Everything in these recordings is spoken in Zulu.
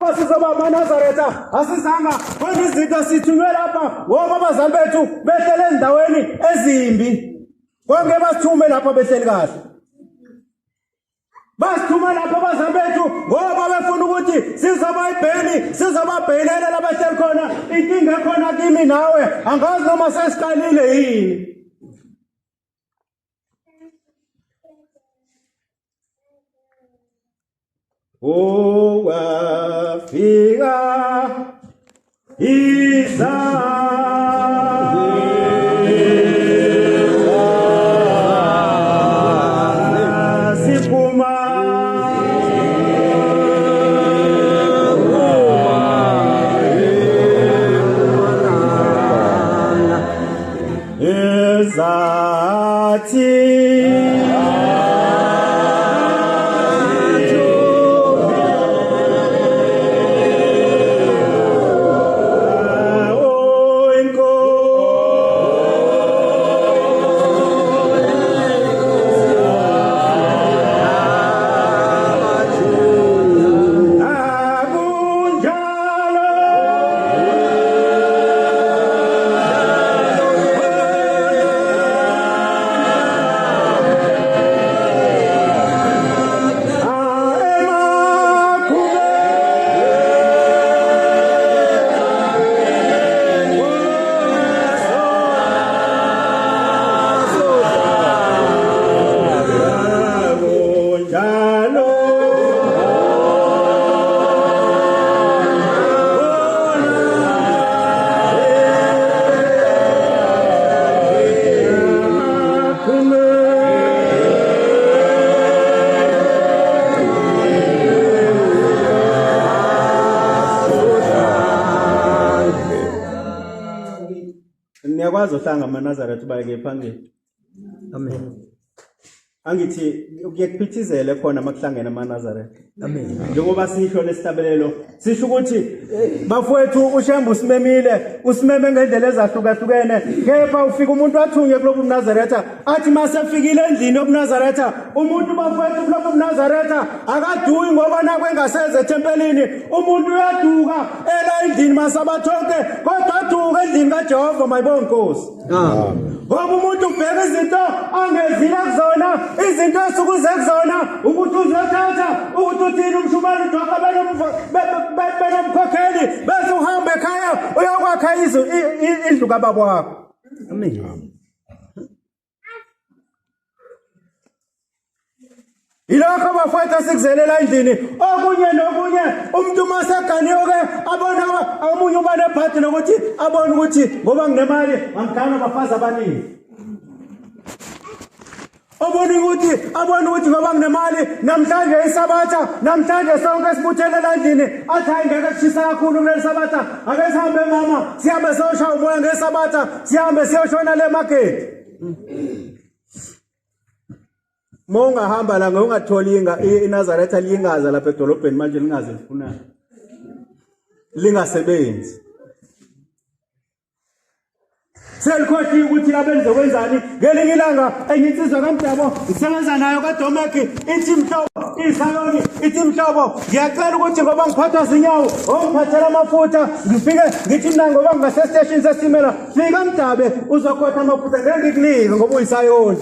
Sizoba amaNazaretha asizanga khona izinto sithunywe lapha ngoba abazali bethu behlele ezindaweni ezimbi. Konke basithume lapha behleli kahle. Basithuma lapha abazali bethu ngoba befuna ukuthi sizoba ibheli sizobabhelela labahleli khona inkinga ekhona kimi nawe angazi noma sesiqalile yini. Owafika iza siphuma Ezathi Niyakwazi uhlanga amaNazaretha uba ke phambili. Amen. Angithi kuye kuphithizele khona makuhlangene amaNazaretha. Amen. Njengoba sisho lesihlabelelo sisho ukuthi bafowethu uShembe usimemile, usimeme ngendlela ezahlukahlukene. Kepha ufika umuntu athunye kulobu buNazaretha, athi masefikile endlini yobuNazaretha, umuntu bafowethu kulobu buNazaretha akaduyi ngoba nakho engaseze ethempelini. Umuntu uyaduka ela endlini masabathonke, kodwa aduka endlini kaJehova mayibonge Nkosi. Amen. Ngoba umuntu ubheka izinto angezile kuzona, izinto esuke uze kuzona, ukuthi uzothatha, ukuthi uthini umshumane ujoka benomkhokheli, bese uhamba ekhaya uyokwakha indlu kababa wakho. Amen. Yilokho bafowethu esikuzelela endlini okunye nokunye umuntu uma seganiwe-ke abona omunye uba nebhadi lokuthi abone ukuthi ngoba nginemali angigana abafazi abaningi obona ukuthi abone ukuthi ngoba nginemali namhlanje isabatha namhlanje sonke sibuthelela endlini athi hayi ngeke kushisa kakhulu kuleli sabatha ake sihambe mama sihambe siyoshaya umoya ngesabatha sihambe siyoshona le magedi Uma ungahamba la ngeke ungatholi iNazaretha liyingaza lapha edolobheni manje lingaze lifunani. Lingasebenzi. Selikhohliwe ukuthi labe lizokwenzani ngelinye ilanga enye insizwa kaMdabo ngisebenza nayo kaDomeki ithi mhlobo isayoni ithi mhlobo ngiyacela ukuthi ngoba ngiphathwa zinyawo ongiphathela amafutha ngifike ngithi mina ngoba ngingasesiteshini sesitimela fika Mdabe uzokhotha amafutha ngeke ngikunike ngoba uyisayoni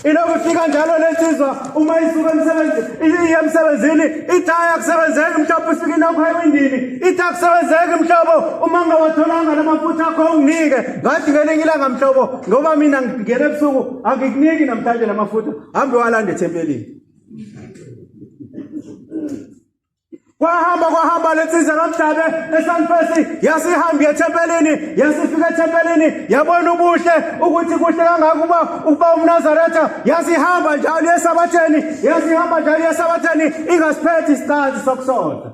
Ilokhu ifika njalo lensizwa uma isuka emsebenzi iye emsebenzini ithi hayi akusebenzeki mhlobo ifika inokho ewindini ithi akusebenzeki mhlobo uma ngawatholanga la mafutha akho unginike ngathi ngelinye ilanga mhlobo ngoba mina ngingena ebusuku angikuniki namhlanje la mafutha hambe walanda ethempelini Kwahamba kwahamba lensizwa kaMdabe eSanfesi yasihamba ethempelini yasifika ethempelini yabona ubuhle ukuthi kuhle kangaka ukuba ukuba umNazaretha yasihamba njalo esabatheni yasihamba njalo esabatheni ingasiphethi isicansi sokusonta.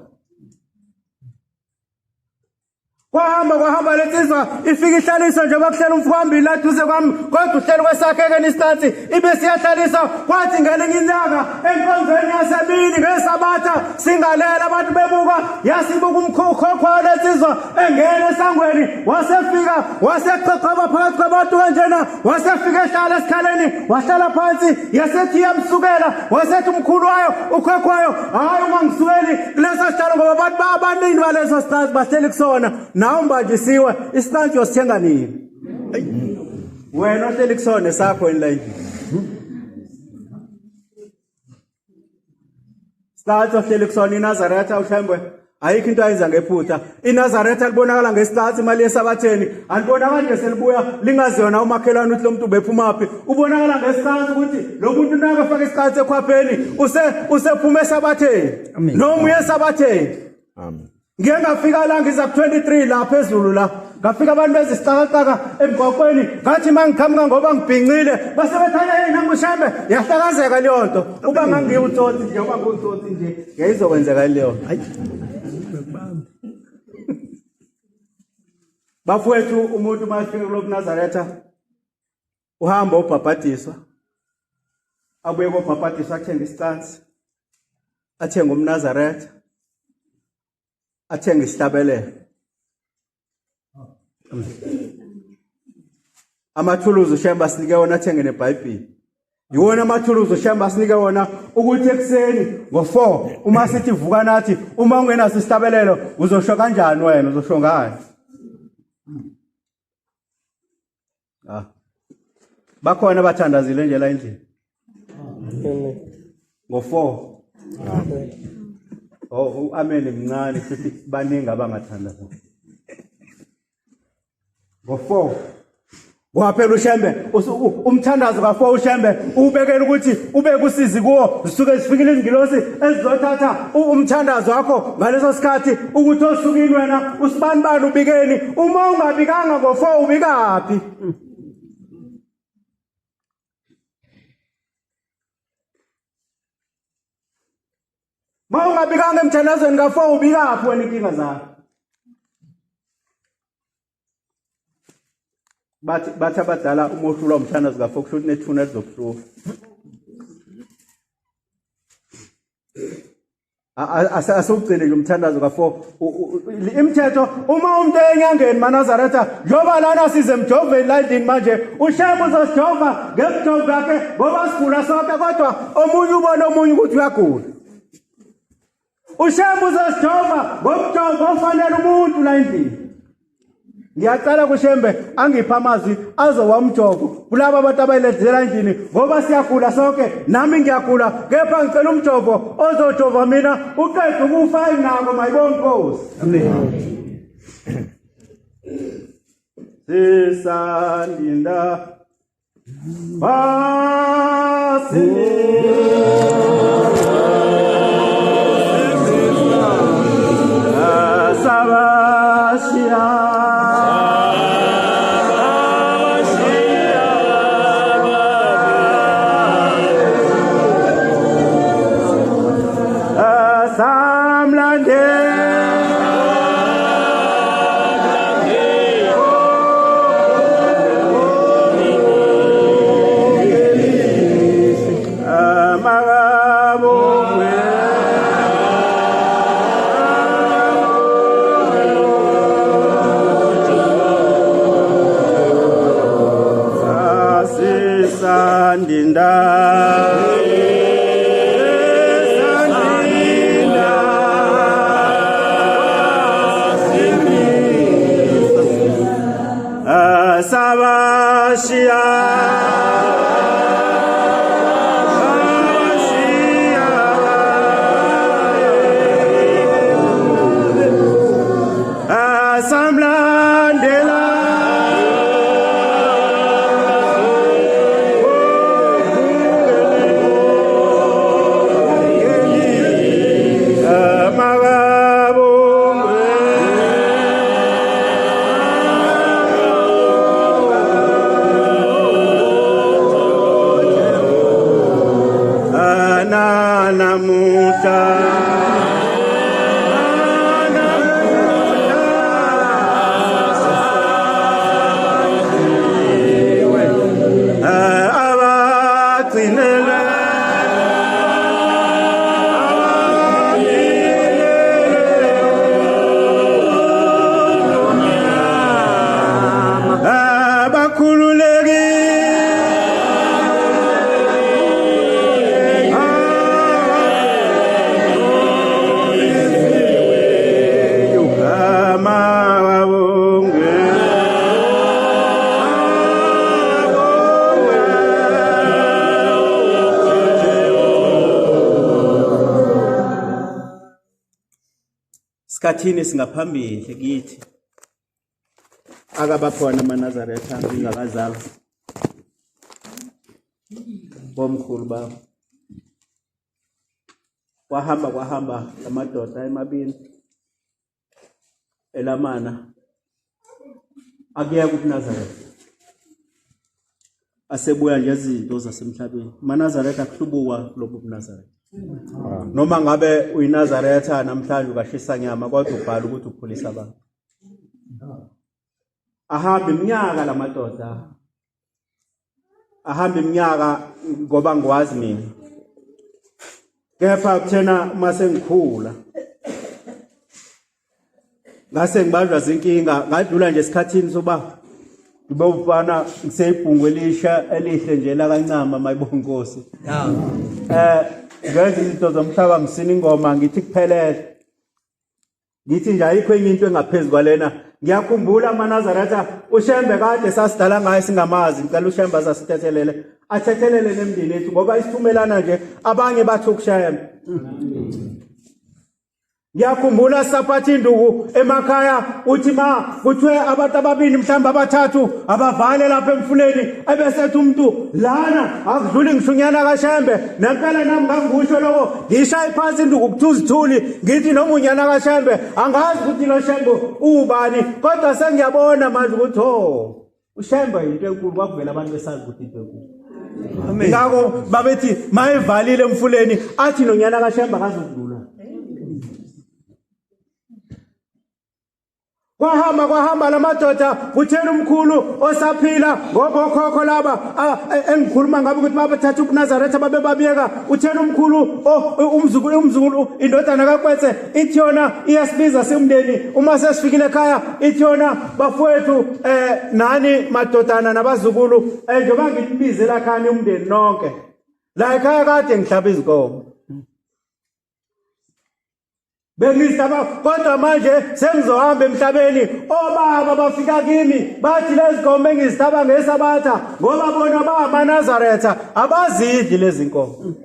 Kwahamba kwahamba lensizwa ifika ihlalisa njengoba kuhlela umfowambili la duze kwami, kodwa uhleli kwesakheke isitansi ibe siyahlalisa. Kwathi ngelinye ilanga enkonzweni yasemini ngesabatha singalela abantu bebuka, yasibuka umkhokho lensizwa engena esangweni, wasefika waseqhaqhaba phakathi kwabantu kanjena, wasefika ehlala esikhaleni, wahlala phansi, yasethi iyamsukela, wasethi umkhulu wayo ukhokho wayo, hhayi ungangisukeli kuleso sihlalo ngoba abantu abaningi baleso sitansi bahleli kusona. Nawe umbanjisiwe isitansi uyosithenga nini? Wena ohleli kusona esakho yini la endlini? Sitansi ohleli kusona iNazaretha uShembe ayikho into ayenza ngephutha. iNazaretha libonakala ngesitansi imali yesabatheni, alibonakali nje selibuya lingaziyona umakhelwane ukuthi lo muntu ubephumaphi. Ubonakala ngesitansi ukuthi lo muntu nakafaka isitansi ekhwapheni usephuma esabatheni noma uye esabatheni. Amen. Ngike ngafika la ngiza ku-23 la phezulu la, ngafika abantu bezisixakaxaka emgwaqweni, ngathi uma ngiqhamuka ngoba ngibhincile base bethanya, hey nangu Shembe, yahlakazeka leyo nto. Uba ngangiwutsotsi nje, uba ngiwutsotsi nje yayizokwenzeka leyo nto. Bafowethu, umuntu uma efika kulobuNazaretha uhamba ubhabhadiswa, abuye kobhabhadiswa athenge isicansi, athenge umNazaretha, athenge isihlabelelo, amathuluzi uShembe asinike wona, athenge neBhayibheli. Iwona amathuluzi uShembe asinike wona ukuthi ekuseni ngo-4 uma sithi vuka nathi, uma ungenaso isihlabelelo uzosho kanjani wena, uzosho ngani? Ah. Bakhona abathandazile nje la endlini ngo-4. Oh, u-amen mncane, futhi baningi abangathandaza ngo-4. Kwaphela uShembe umthandazo ka-4 uShembe ubekela ukuthi ube kusizi kuwo, zisuke zifikile izingilosi ezizothatha umthandazo wakho ngaleso sikhathi ukuthi osukini wena usibanibani ubikeni. Uma ungabikanga ngo-4 ubikaphi? Ma ungabikanga emthandazweni ka-4 ubikaphi wena inkinga zakho? Bathi abadala uma uhlulwa umthandazo ka-4 kusho ukuthi nethuna lizokuhlula. Asiwugcine nje umthandazo ka-4. Imithetho uma umuntu enyangeni maNazaretha, njengoba lana size emjoveni la endlini manje, uShembe uzosijova ngemjovo yakhe ngoba sigula sonke, kodwa omunye ubona omunye ukuthi uyagula. uShembe uzosijova ngomjovo ofanele umuntu la endlini. Ngiyacela kuShembe angiphe amazwi azowa umjovo kulaba abantu abayilethela endlini ngoba siyagula sonke, nami ngiyagula, kepha ngicela umjovo ozojova mina uqede ukufa enginako. Mayibonge Nkosi. Amen. Sisalinda basini sabashia samlande Sandinda Sabashia Samlandela Sikhathini singaphambili kithi akabakhona amaNazaretha ngingakazalwa bomkhulu babo. Kwahamba kwahamba amadoda emabili elamana akuyeka ubuNazaretha asebuya nje izinto zasemhlabeni. AmaNazaretha akuhlubuka kulobu buNazaretha. Noma ngabe uyiNazaretha namhlanje ukashisa nyama kodwa ubhala ukuthi ukhulisa abantu. Ahamba iminyaka lamadoda, ahamba iminyaka ngoba ngiwazi mina. Kepha kuthena uma sengikhula ngase ngibanjwa zinkinga, ngadlula nje esikhathini soba ngibe umfana ngiseyibhungu elisha elihle nje lakancama mayibonkosi. Ngenza izinto zomhlaba, ngisina ingoma ngithi kuphelele. Ngithi nje ayikho enye into engaphezulu kwalena. Ngiyakhumbula amaNazaretha uShembe kade sasidala ngaye singamazi. Ngicela uShembe azasithethelele, athethelele nemndeni yethu ngoba isithumelana nje abanye bathi ukuShembe. Ngiyakhumbula saphatha induku emakhaya, uthi ma kuthiwe abantu ababili mhlawumbe abathathu abavale lapha emfuleni, ebesethi umuntu lana akudluli ngisho unyana kaShembe. Nempela nami ngangikusho lokho, ngishaye phansi induku kuthuzithuli ngithi noma unyana kaShembe angazi ukuthi lo Shembe ubani, kodwa sengiyabona manje ukuthi ho uShembe into enkulu. Kwakuvela abantu besazi ukuthi into enkulu. Ngakho babethi mayevalile emfuleni athi nonyana kaShembe akazodlula. Kwahamba kwahamba lamadoda, kuthena umkhulu osaphila ngoba okhokho laba engikhuluma ngabo ukuthi babathatha ubuNazaretha babe babiyeka. Uthena umkhulu umzukulu umzukulu indodana kaKwetse ithi yona iyasibiza siwumndeni uma sesifikile ekhaya, ithi yona bafowethu nani madodana nabazukulu, njengoba nginibize lakhani umndeni nonke la ekhaya, kade ngihlaba izinkomo bengihlaba, kodwa manje sengizohamba emhlabeni. Obaba bafika kimi bathi lezi nkomo engizihlaba ngesabatha, ngoba bona bangamaNazaretha abazidli lezi nkomo.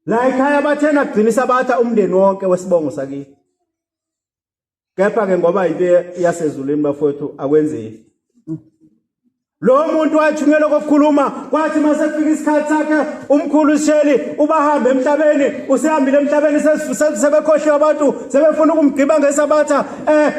La ekhaya bathena kugcina isabatha umndeni wonke wesibongo sakithi. Kepha-ke ngoba into yasezulwini bafowethu akwenzeki. Lo muntu wathunyelwa kokukhuluma, kwathi mase kufika isikhathi sakhe umkhulu Sheli ubahambe emhlabeni, usehambile emhlabeni, sebekhohliwe abantu, sebefuna ukumgiba ngesabatha.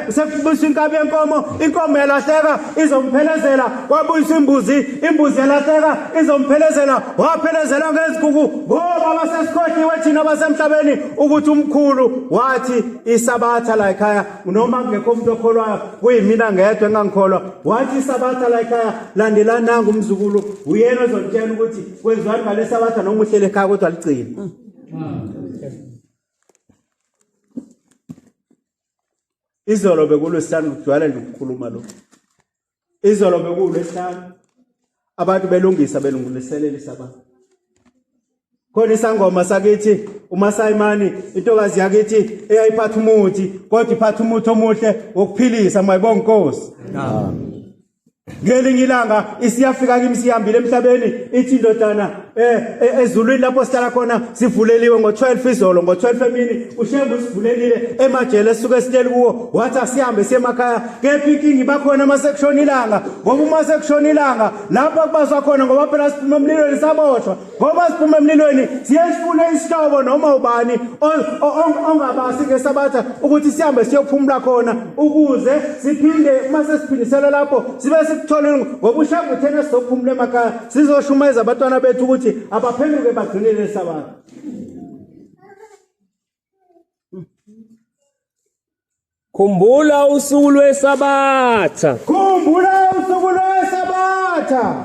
Sekubuyiswa inkabi yenkomo, inkomo yalahleka izomphelezela, kwabuyiswa imbuzi, imbuzi yalahleka izomphelezela, waphelezela ngezigugu, ngoba basesikhohliwe thina abasemhlabeni ukuthi umkhulu wathi isabatha la ekhaya, noma kungekho umuntu okholwayo, kuyimina ngedwa engangikholwa, wathi isabatha la ekhaya landelani nangu umzukulu, uyena ozonitshela ukuthi kwenziwani ngale sabatha, noma uhlele ekhaya kodwa ligcine. Izolo bekulwesihlanu, kujwayele nje ukukhuluma lo. Izolo bekulwesihlanu, abantu belungisa belungiselela isabatha. Khona isangoma sakithi uMasayimani, intokazi yakithi eyayiphatha umuthi, kodwa iphatha umuthi omuhle wokuphilisa, mayibonga inkosi. Ngelinye ilanga isiyafika kimi sihambile emhlabeni, ithi indodana ezulwini lapho sihlala khona sivuleliwe ngo-12 izolo, ngo-12 emini uShembe usivulelile emajele esuke sihleli kuwo, wathi asihambe siye emakhaya. Kepha inkinga ibakhona uma sekushona ilanga, ngoba uma sekushona ilanga lapho kubaswa khona, ngoba phela siphuma emlilweni saboshwa, ngoba siphuma emlilweni siye sifune isihlobo noma ubani ongabasi ngesabatha ukuthi sihambe siyophumula khona, ukuze siphinde uma sesiphindiselwa lapho sibe sikuthole, ngoba uShembe uthena sizophumula emakhaya sizoshumayeza abantwana bethu ukuthi abaphenduke bagcine lesabatha. Khumbula usuku lwesabatha. Khumbula usuku lwesabatha.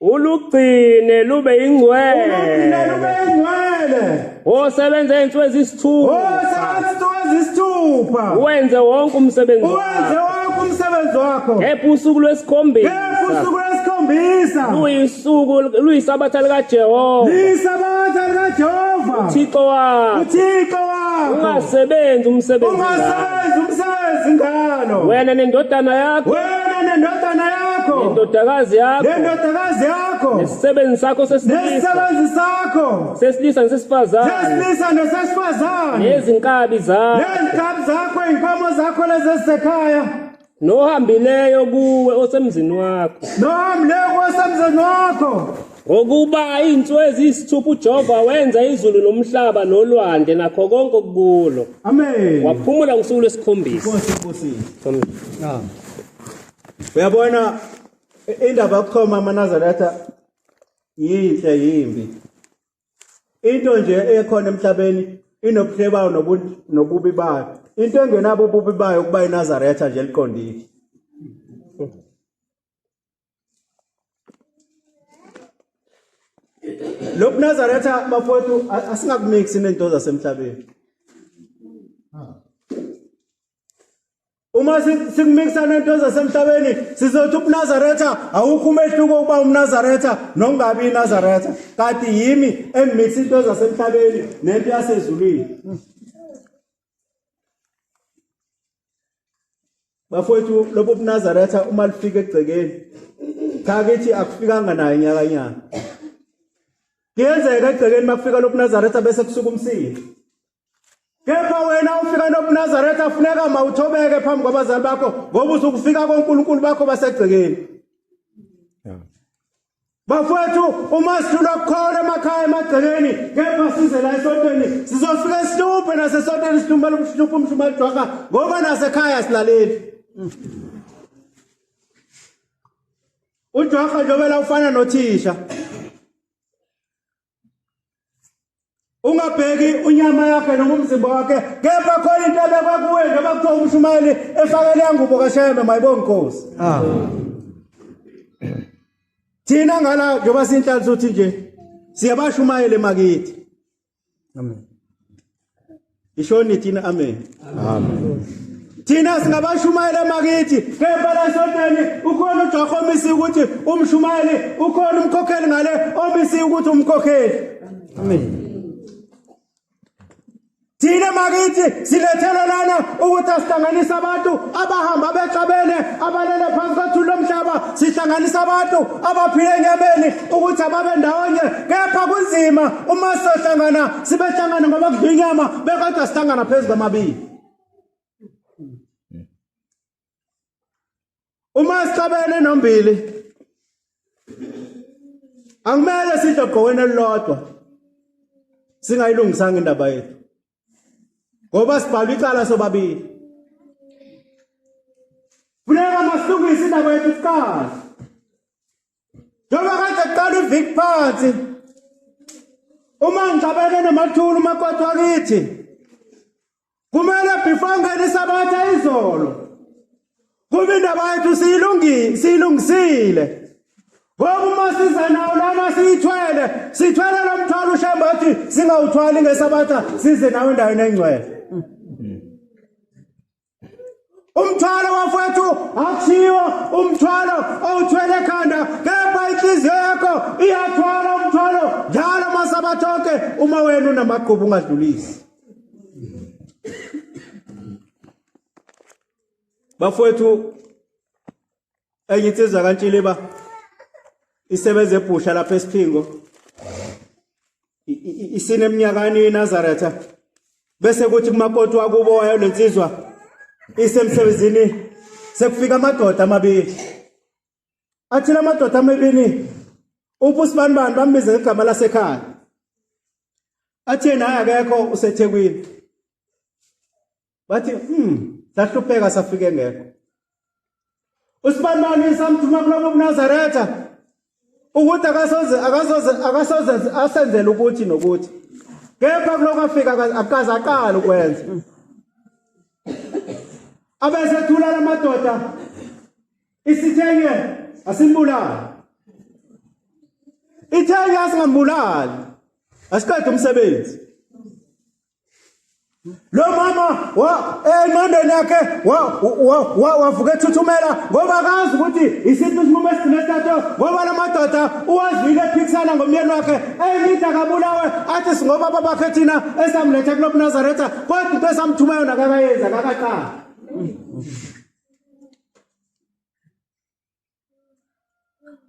Ulugcine lube ingcwele. Ulugcine lube ingcwele. Wosebenza izinsuku ezisithupha. Wosebenza izinsuku ezisithupha. Uwenze wonke umsebenzi wakho. Uwenze wonke umsebenzi wakho. Kepha usuku lwesikhombisa. Kepha usuku lwesikhombisa. Luyisuku luyisabatha likaJehova. Liyisabatha likaJehova. uThixo wakho. uThixo wakho. Ungasebenzi umsebenzi. Ungasebenzi umsebenzi ngalo. Wena nendodana yakho. Wena nendodana yakho. Nendodakazi yakho. Nendodakazi yakho. Nesisebenzi sakho sesilisa. Nesisebenzi sakho. sakho Sesilisa nesesifazane. Sesilisa nesesifazane. Nezinkabi zakho. Nezinkabi zakho, iy'nkomo zakho lezi ezisekhaya. Nohambileyo kuwe osemzini wakho. Nohambileyo kuwe osemzini wakho. Ngokuba izinsuku eziyisithupha uJehova wenza izulu nomhlaba nolwandle nakho konke okukulo. Amen. Waphumula ngosuku lwesikhombisa. Nkosi ibusise. Amen. Amen. Uyabona indaba yokuchoma amaNazaretha yinhle yimbi. Into nje ekhona emhlabeni inobuhle bayo nobubi bayo. Into engenabo ububi bayo kuba iNazaretha nje eliqondile. Lokhu Nazaretha bafowethu asingakumixi nento zasemhlabeni. Uma sikumikisa nento zasemhlabeni sizothi ubuNazaretha awukho umehluko ukuba umNazaretha nokungabi iNazaretha kanti yimi engimikisa into zasemhlabeni nento yasezulwini. Bafowethu lobu buNazaretha uma lifika egcekeni cha kithi akufikanga naye nyakanyaka. Kuyenzeka egcekeni makufika lobu Nazaretha bese kusuka umsindo. Kepha wena ufika nobuNazaretha funeka mawuthobeke phambi kwabazali bakho ngoba usukufika koNkulunkulu bakho basegcekeni. Bafowethu uma sihlulwa kukholwa emakhaya emagcekeni kepha size la esontweni sizofika sihluphe nasesontweni sihlumela umhluphe umshumayeli jwaka ngoba nasekhaya silaleli. Ujwaka njengoba la ufana nothisha. Ungabheki unyama yakhe noma umzimba wakhe kepha khona into ebekwe kuwe njengoba kuthiwa umshumayeli efake leya ngubo kaShembe mayibonge inkosi. Amen. Thina ngala njengoba sinhlanhla uthi nje siyabashumayela emakithi. Amen. Ishoni thina amen. Amen. Thina singabashumayela emakithi kepha la esontweni ukhona ujaha omisiwe ukuthi umshumayeli ukhona umkhokheli ngale omisiwe ukuthi umkhokheli. Amen. Thina makithi silethelwa lana ukuthi asihlanganise abantu abahamba bexabene abalele phansi kothuli lomhlaba sihlanganisa abantu abaphile enyameni ukuthi ababe ndawonye kepha kunzima uma sizohlangana sibehlangana ngoba kudla inyama bekodwa sihlangana phezu kwamabili uma sixabene nombili akumele sidle ogqokweni elilodwa singayilungisanga indaba yethu ngoba sibhalwa icala sobabili funeka masilungise indaba yethu kuqala njengoba kade kuqala iviki phansi uma ngixabene nomathula umakoti wakithi kumele before ngene isabatha izolo kube indaba yethu siyilungisile ngoba uma siza nawo lana siyithwele sithwele lo mthwalo ushembe athi singawuthwali ngesabatha size nawo endaweni engcwele umthwalo wafowethu akushiwo umthwalo owuthwele ekhanda kepha inhliziyo yakho iyathwala umthwalo njalo masabatha onke uma wena unamagqubu ungadlulisi bafowethu enye insizwa kaNtshiliba isebenza ebhusha lapha esiphingo isineminyakani eNazaretha bese kuthi kumakoti wakubo wayo lensizwa isemsebenzini sekufika amadoda amabili athi lamadoda amabili uphi usibanibani bambize ngegama lasekhaya athi yena hayi akekho useThekwini bathi sahlupheka safike ngekho usibanibani samthuma kulobo buNazaretha ukuthi akasoze akasoze akasoze asenzele ukuthi nokuthi kepha kuloko afika akaze aqala ukwenza abesethula lamadoda isithenye asimbulali ithenye asingambulali asiqede umsebenzi lo mama wa engqondweni yakhe wavuka ethuthumela ngoba akazi ukuthi isiphi isinqumo esigcine sithathwe ngoba la madoda uwazwile ephikisana ngomyeni wakhe engithi akabulawe athi singobaba bakhe thina esamletha kulo bunazaretha kodwa into esamthuma yona akakayenzi akakaqali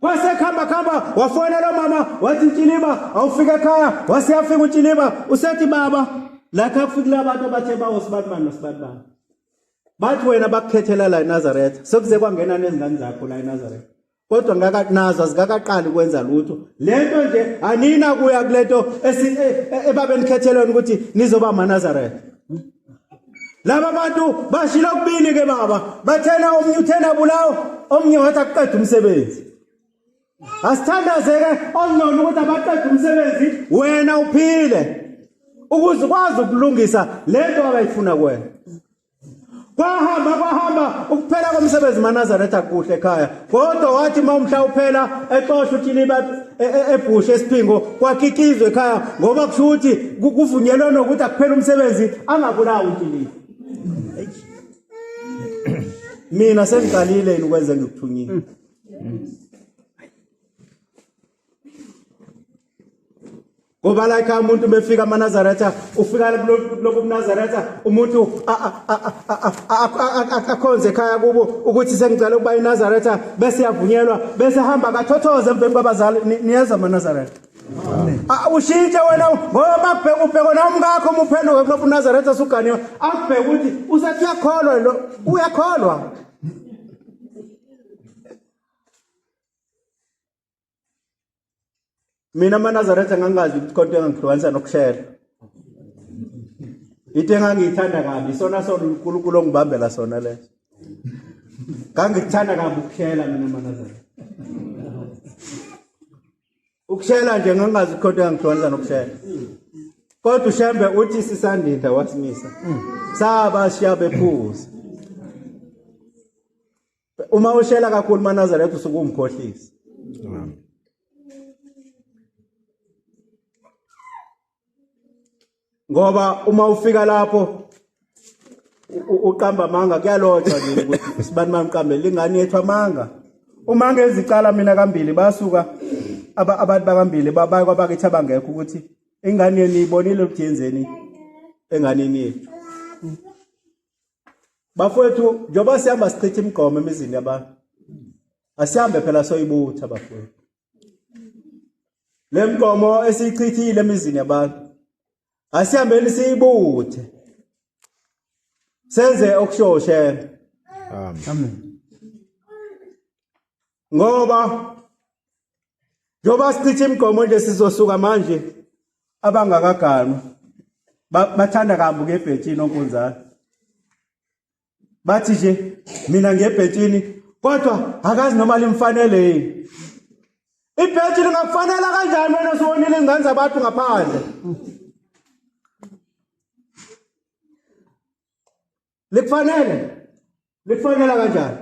Kwase khamba khamba wafonela mama wathi Ntshiliba awufika ekhaya wasiyafika uNtshiliba usethi baba la kufikile abantu abathe bawo sibanibani nosibanibani bathi wena bakukhethela la eNazaretha sekuze kwangena nezingane zakho la eNazaretha kodwa ngaka nazo azikakaqali ukwenza lutho lento nje anina kuya kulento ebabenikhethelweni ukuthi nizoba amaNazaretha laba bantu bashilo kubili ke baba bathena omnye uthena bulawo omnye wathi akuqeda umsebenzi asithandaze ke ongcono ukuthi abaqede umsebenzi wena uphile ukuze ukwazi ukulungisa lento abayifuna kuwena kwahamba kwahamba ukuphela komsebenzi manazaretha kuhle ekhaya kodwa wathi uma umhla uphela exosha utshiliba e, e, ebhushe esiphingo kwakikizwe ekhaya ngoba kusho ukuthi kuvunyelwe nokuthi akuphela umsebenzi angabulawa utshiliba mina sengiqalile yini ukwenza ngikuthunyiwe Ngoba like umuntu befika amaNazaretha ufika kulobu buNazaretha umuntu akhonze ekhaya kubo ukuthi sengicela ukuba iNazaretha bese yavunyelwa bese hamba kathothoze emveni kwabazali niyeza amaNazaretha ushintshe wena ngoba bakubheka ubheka nomkakho uma uphenduke kulobu Nazaretha suganiwe akubheka ukuthi usethi uyakholwa lo uyakholwa Mina amaNazaretha ngangazi ukuthi konke engangihlukanisa nokushela. Into engangiyithanda kabi isona sona uNkulunkulu ongibambela sona leso. Ngangikuthanda kabi ukushela mina amaNazaretha. Ukushela nje ngangazi ukuthi konke engangihlukanisa nokushela. Kodwa uShembe uthi sisandinda wasimisa. Saba siya bephuza. Uma ushela kakhulu maNazaretha usuke umkhohlisi. Ngoba uma ufika lapho uqamba amanga kuyalotshwa nje ukuthi sibani mamqambele ingane yethu amanga. Uma ngezicala mina kambili basuka abantu bakambili babaye kwabakithi abangekho ukuthi ingane yenu ibonile ukuthi yenzeni enganeni yethu. Bafowethu njengoba sihamba sichitha imigqomo emizini yabantu. Asihambe phela soyibutha bafowethu. Le migqomo esiyichithile emizini yabantu. Asihambeni siyibuthe. Senze okushoyo Shembe. Amen. Ngoba njengoba sichitha imigomo nje sizosuka manje abangakaganwa bathanda kabi ukuya ebhentshini onkunzana bathi nje mina ngiye kodwa akazi noma limfanele yini ibhentshi lingakufanela kanjani wena usuwonile izingane zabantu ngaphandle likufanele likufanela kanjani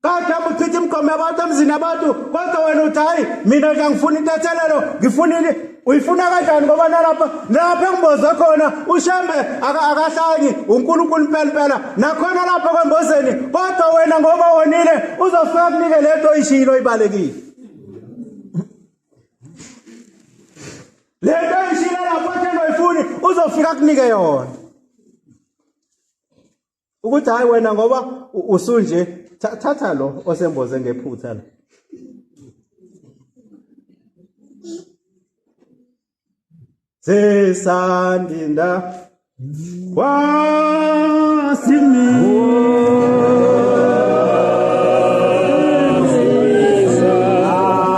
Kade uchitha imigomo yabantu emzini yabantu kodwa wena uthi hayi mina nje angifuni intethelelo ngifuna ini uyifuna kanjani ngoba nalapha lapha engimboze khona ushembe akahlanyi uNkulunkulu impela impela nakhona lapha kwembozeni kodwa wena ngoba wonile uzofika kunike lento oyishilo oyibalekile lento oyishilo lapho othe oyifuni uzofika kunike yona ukuthi hayi wena ngoba usunje thatha lo osemboze ngephutha la sesandinda wasimi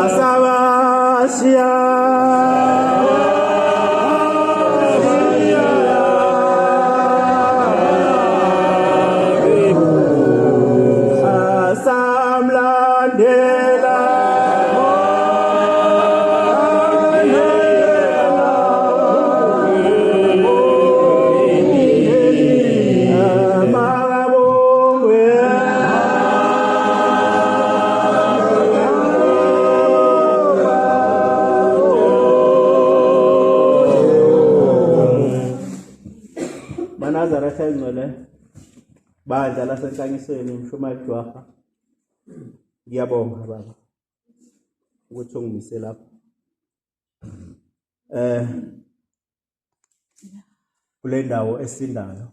asabashiya Samlandela Manazaretha engcwele bandla lasenkanyisweni mshumayeli Jwaha ngiyabonga baba ukuthi ungimise lapha eh kule ndawo esindayo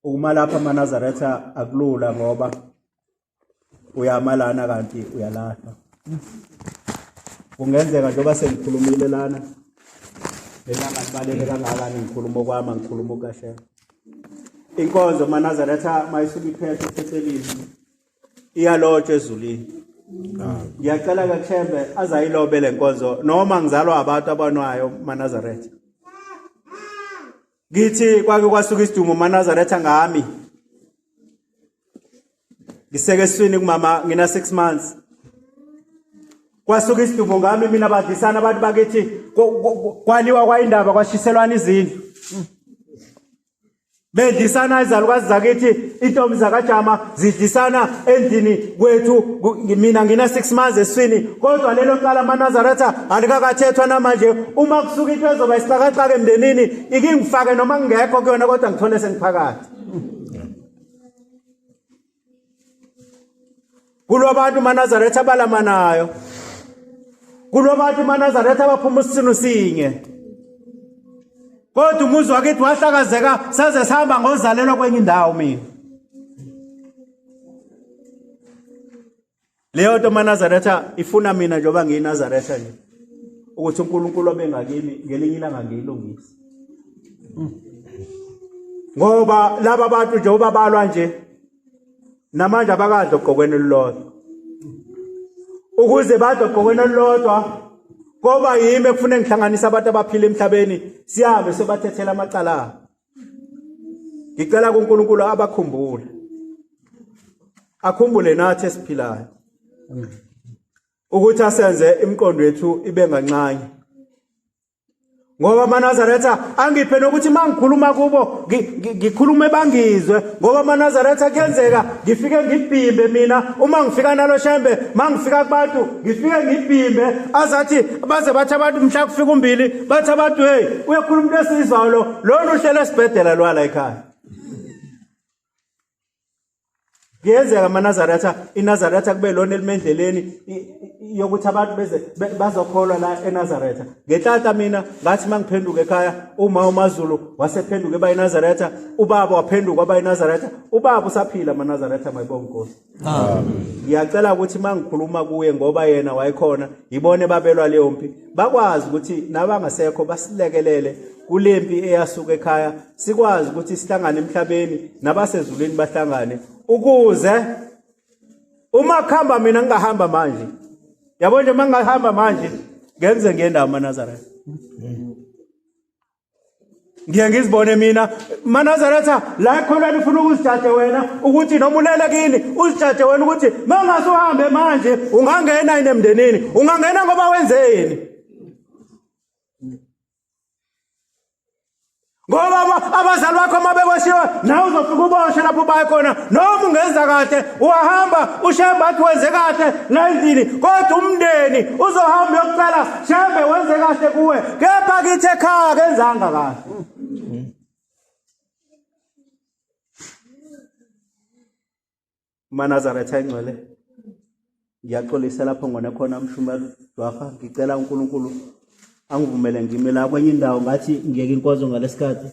Uma lapha amaNazaretha akulula ngoba Uyama lana kanti uyalahlwa. Kungenzeka njengoba sengikhulumile lana lelanga libaleke kangakani ngikhuluma okwama ngikhuluma okashela. Inkonzo maNazaretha mayisuka iphethe ethempelini iyalotshwa ezulwini. Ngiyacela ke Shembe azayilobe le nkonzo noma ngizalwa abantu abanwayo maNazaretha. Ngithi kwake kwasuka isidumo maNazaretha ngami. Ngiseke eswini kumama ngina 6 months. Kwasuka isidumo ngami mina badlisana abantu bakithi kwaliwa kwayindaba kwashiselwana izindlu. Bedlisana izalukazi zakithi intombi zakajama zidlisana endlini kwethu mina ngina 6 months eswini kodwa lelo cala amaNazaretha alikakathethwa namanje uma kusuka into ezoba isixakaxaka emndenini ikingifake noma ngingekho kuyona kodwa ngithole sengiphakathi Kulwabantu maNazaretha abalamanayo. Kulwabantu maNazaretha abaphuma isisino sinye. Kodwa umuzi wakithi wahlakazeka saze sihamba ngozalelwa kwenye indawo mina. Leyo nto maNazaretha ifuna mina njengoba ngiyiNazaretha nje ukuthi uNkulunkulu abengakimi ngelinye ilanga ngiyilungise. Ngoba laba bantu njengoba balwa nje namanje abakadla ogqokweni olulodwa ukuze badle ogqokweni olulodwa koba yimi ekufune ngihlanganise abantu abaphila emhlabeni sihambe sobathethela amacala abo ngicela kuNkulunkulu abakhumbule akhumbule nathi esiphilayo ukuthi asenze imiqondo yethu ibe nganxanye ngoba amaNazaretha angiphe nokuthi mangikhuluma kubo ngikhulume bangizwe ngoba amaNazaretha kuyenzeka ngifike ngibhimbe mina uma ngifika nalo shembe mangifika kubantu ngifike ngibhimbe azathi baze bathi abantu mhla kufika umbili bathi abantu hey uyakhuluma into esizwayo lo lolu uhlelo esibhedela lwala ekhaya Kuyenzeka amaNazaretha iNazaretha kube lona elimendleleni yokuthi abantu beze bazokholwa la eNazaretha. Ngenhlanhla mina ngathi mangiphenduka ekhaya uma uMaZulu wasephenduka eba iNazaretha, ubaba waphenduka waba iNazaretha, ubaba usaphila amaNazaretha mayibonga inkosi. Amen. Ngiyacela ukuthi mangikhuluma kuye ngoba yena wayekhona, yibone babelwa leyo mpi, bakwazi ukuthi nabangasekho basilekelele kulempi eyasuka ekhaya sikwazi ukuthi sihlangane emhlabeni nabasezulwini bahlangane ukuze uma kuhamba mina ngingahamba manje yabo nje uma ngingahamba manje ngenze ngendawo amaNazaretha ngiye ngizibone mina manazaretha la ekholweni ufuna ukuzijaje wena ukuthi noma ulele kini uzijaje wena ukuthi mangase uhambe manje ungangena yini emndenini ungangena ngoba wenzeni ngoba abazali bakho uma beboshiwe nawe uzofika uboshe lapho ubaye khona noma ungenza kahle uyahamba ushembe athi wenze kahle la endlini kodwa umndeni uzohamba uyokucela shembe wenze kahle kuwe kepha kithi ekhaya kenzanga kahle MaNazaretha ingcwele ngiyaxolisa lapho ngone khona mshumayeli Dwarha ngicela uNkulunkulu angivumele ngime la kwenye indawo ngathi ngiyeke inkonzo ngalesikhathi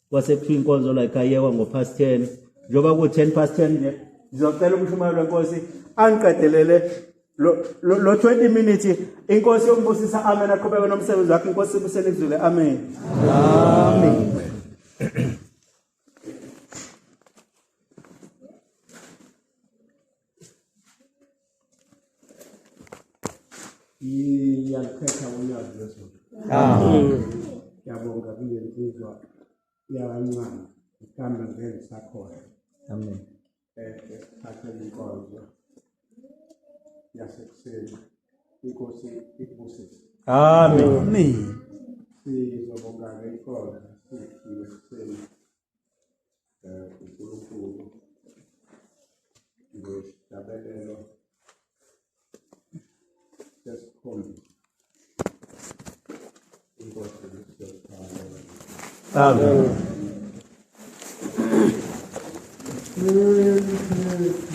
kwase kuthiwa inkonzo la ekhayekwa ngo past 10 njengoba ku 10 past 10 nje ngizocela umshumayeli wenkosi angiqedelele lo 20 minutes inkosi yombusisa amen aqhubeke nomsebenzi wakhe inkosi ibusele izulu amen amen Ngiyakhetha unyazi lwezulu. Ngiyabonga kule nsizwa yakancane mhlawumbe ngeke ngisakhohlwa. Amen. Esithathela inkonzo yasekuseni. Inkosi ikubusise. Amen. Amen. Sizobonga-ke inkonzo siyiphiwe ekuseni. uNkulunkulu ngesihlabelelo sesikhombisa inkosi isiyothala Amen. Amen.